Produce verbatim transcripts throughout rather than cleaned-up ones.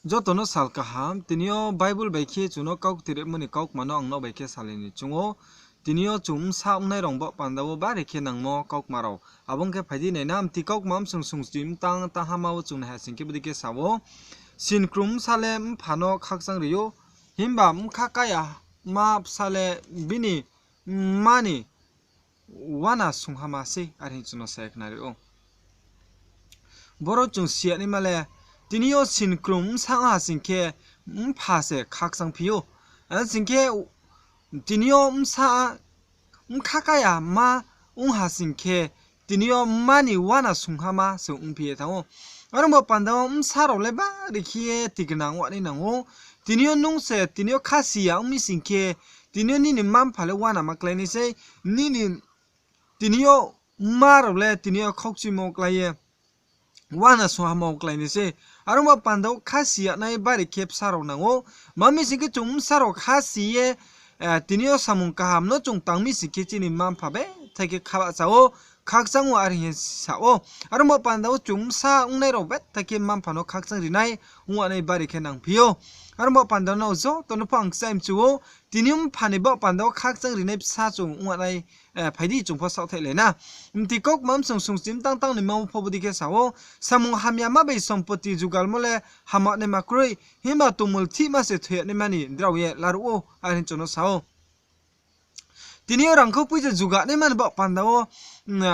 Joto no sal kaham, tini yo Bible bai khe chung no kauktirimo ni kaukma no ang no bai khe salai ni chung ou. Tini yo chung bsa ongnai rao ni baoh panda wo bari khe nangmo kaukma rao. Abo ong khe phai di nai na, mti kaukma bsung sungchi mtang tang hama wo chung naiha sing khe bodei khe sa ou. Sinkrung bsa le mpha no khakchang ri ou, himba bkha kaya ma bsa le bini mma ni uana sungha ma sei, are hing chung no sa ye khnari ou. Boro chung si ya naima le, tini yo sinkrung bsa ong ha sing khe, mpha se khakchang phi ou. Are sing khe, tini yo bsa, bkha kaya ma ong ha sing khe, tini yo mma ni uana sungha ma se ongphi ye thanng ou. Are ong baoh panda wo bsa rao le bari khe ye tikna ong nai nang ou. Tini yo nung se tini yo khasi ya ong mi sing khe, tini yo nini mma mpha le uana ma klái nai sei, nini, tini yo mma rao le tini yo khaukchuimo klái ye uana sungha ma klái nai sei. Are ong baoh panda wo khasi ya nai bari khe bsa rao nang ou. Ma mi sing khe chung bsa rao khasi ye, tini yo samung kaham no chung tang mi sing khe chini mma mpha bethai khe khabahcha ou, khakchang ou, are hing ye sa ou. Are ong baoh panda wo chung bsa ongnai rao bethai khe mma mpha no khakchang ri nai, ong nai bari khe nangphi ou. Are ong baoh panda wo nrao joto no pho ang kchai mchu ou, tini yo mpha ni baoh panda wo khakchang ri nai bsa chung ong nai, phai di chung pho saohthaih lai na. Mti kaukma bsung sungchi mtang tang ni ma wo pho bodei khe sa ou, samung hamyama bai sompoti jugalmo le hamya naima kroi, himba tongmulthihma se thoi ya naima ni drao ye laruh ou, are hing chung no sa ou. Tini yo rangkhou poicha juga naima ni baoh panda wo,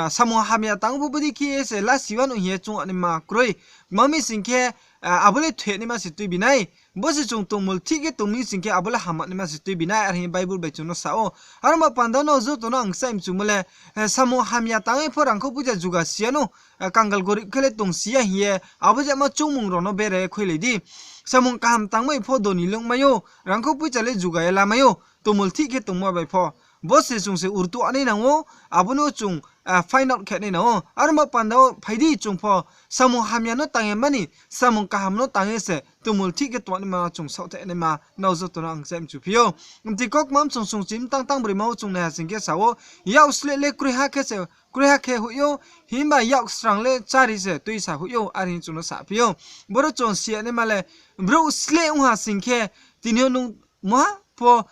samung hamya tang pho bodei khe se lasi uanou hing ye chung naima kroi. Ma mi sing khe, abo le thoi ya naima se tuibi nai. Bo se chung tongmulthih khe tong mi sing khe abo le hamya naima se tuibi nai, are hing ye Bible bai chung no sa ou. Are ong baoh panda wo nrao joto no ang kchai mchumo le, samung hamya tang ye pho rangkhou poicha juga si ya nou, kangal gorib khe le tong si ya hing ye abo jama choungmung rao no bera ye khuilai di. Samung kaham tangmai pho doni le ongmai ou, rangkhou poicha le juga ye lamai ou, tongmulthih khe tongma bai pho. Bo se chung se urtuh nai nang ou, abo no chung find out khe nai nang ou. Are ong baoh panda wo phai di chung pho samung hamya no tang ye mani, samung kaham no tang ye se tongmulthih khe tongnaima chung saohthaih naima nrao joto no ang kchai mchu phi ou. Mti kaukma bsung sungchi mtang tang broi ma wo chung naiha sing khe sa ou, yak sleh le kroiha khe se, kroiha khe hoih ou, himba yak srang le chári se tuisa hoih ou, are hing chung no saphi ou. Boro chung si ya naima le, brouh sleh ong ha sing khe, tini yo nung maha pho,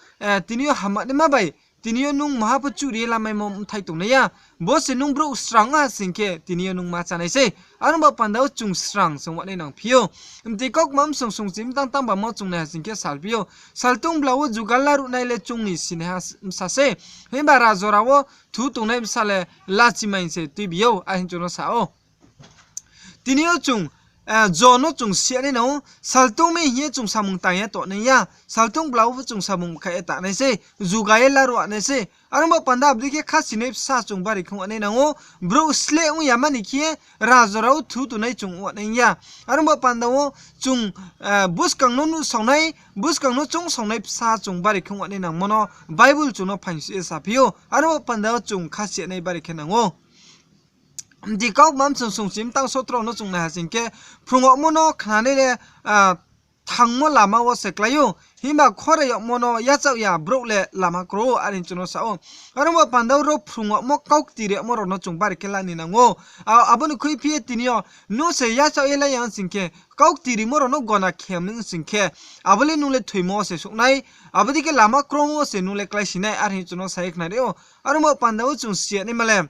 tini yo hamya naima bai, tini yo nung maha pho chuhri ye lamaimo bthai tongnai ya. Bo se nung brouh srang ong ha sing khe, tini yo nung ma chánai sei. Are ong baoh panda wo chung srang se ong nai nangphi ou. Mti kaukma bsung sungchi mtang tang bamo chung naiha sing khe salphi ou, saltung bla wo jugal laruhnai le chung ni sinaiha bsa sei, himba rajora wo thu tongnai bsa le lachimaing se tuibi ou, are hing chung no sa ou. Tini yo chung, jo no chung si ya nai nang ou, saltung mi hing ye chung samung tang ye tongnai ya, saltung bla wo pho chung samung kha ye tangnai sei, juga ye laruh nai sei. Are ong baoh panda abo dei khe khasinai bsa chung bari khe ong nai nang ou, brouh sleh ong ya mani khe rajora wo thu tongnai chung ong nai ya. Are ong baoh panda wo chung, buskang no nuhsaonai, buskang no choungsaonai bsa chung bari khe ong nai nangmo no Bible chung no phaingsi ye saphi ou. Are ong baoh panda wo chung khasi ya nai bari khe nang ou. Mti kaukma bsung sungchi mtang sotro no chung naiha sing khe, phrung yagmo no khnanai le, thangmo lama wo se klái ou, himba khorai yagmo no yachaoh ya brouh le lama kro ou, are hing chung no sa ou. Are ong baoh panda wo ro phrung yagmo, kaukti rimo rao no chung bari khe la ni nang ou. Abo ni khuiphi ye tini yo nung se yachaoh ye la ya ong sing khe, kaukti rimo rao no gona khem ong sing khe, abo le nung le thoimo wo se souh nai, abo dei khe lama kromo wo se nung le kláisi nai, are hing chung no sa ye khnari ou. Are ong baoh panda wo chung si ya naima le,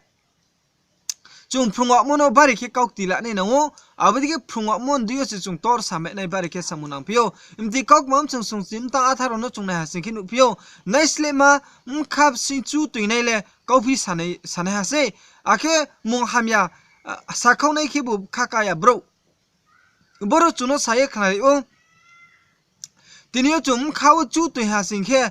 chung phrung yagmo no bari khe kaukti la nai nang ou, abo dei khe phrung yagmo ni deing yo se chung tor samai nai bari khe samung nangphi ou. Mti kaukma bsung sungchi mtang atharo no chung naiha sing khe nuhphi ou, naislehma bkha bsing chu toinai le kauphi sanai, sanaiha sei, akhe mung hamya sakhaonai khebu bkha kaya brouh. Boro chung no sa ye khnari ou. Tini yo chung bkha wo chu toi ha sing khe,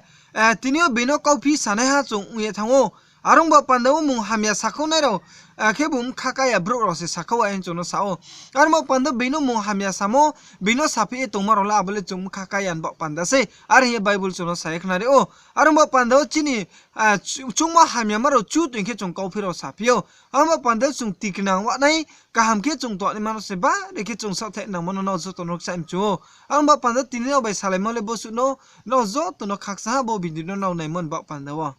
tini yo being no kauphi sanaiha chung ong ye thanng ou. Are ong baoh panda wo mung hamya sakhaonai rao, khebu bkha kaya brouh rao se sakhao, are hing chung no sa ou. Are ong baoh panda wo being no mung hamya samo, being no saphi ye tongma rao le abo le chung bkha kaya ni baoh panda sei, are hing ye Bible chung no sa ye khnari ou. Are ong baoh panda wo chini, chu-, chungmo hamyama rao chu toi khe chung kauphi rao saphi ou. Are ong baoh panda wo chung tikna ong nai, kaham khe chung tongnaima no se bari khe chung saohthaih nangmo no nrao joto no kchai mchu ou. Are ong baoh panda wo tini nrao bai salaimo le bosuh no, nrao joto no khakchangha bo video no nrao naimo ni baoh panda wo.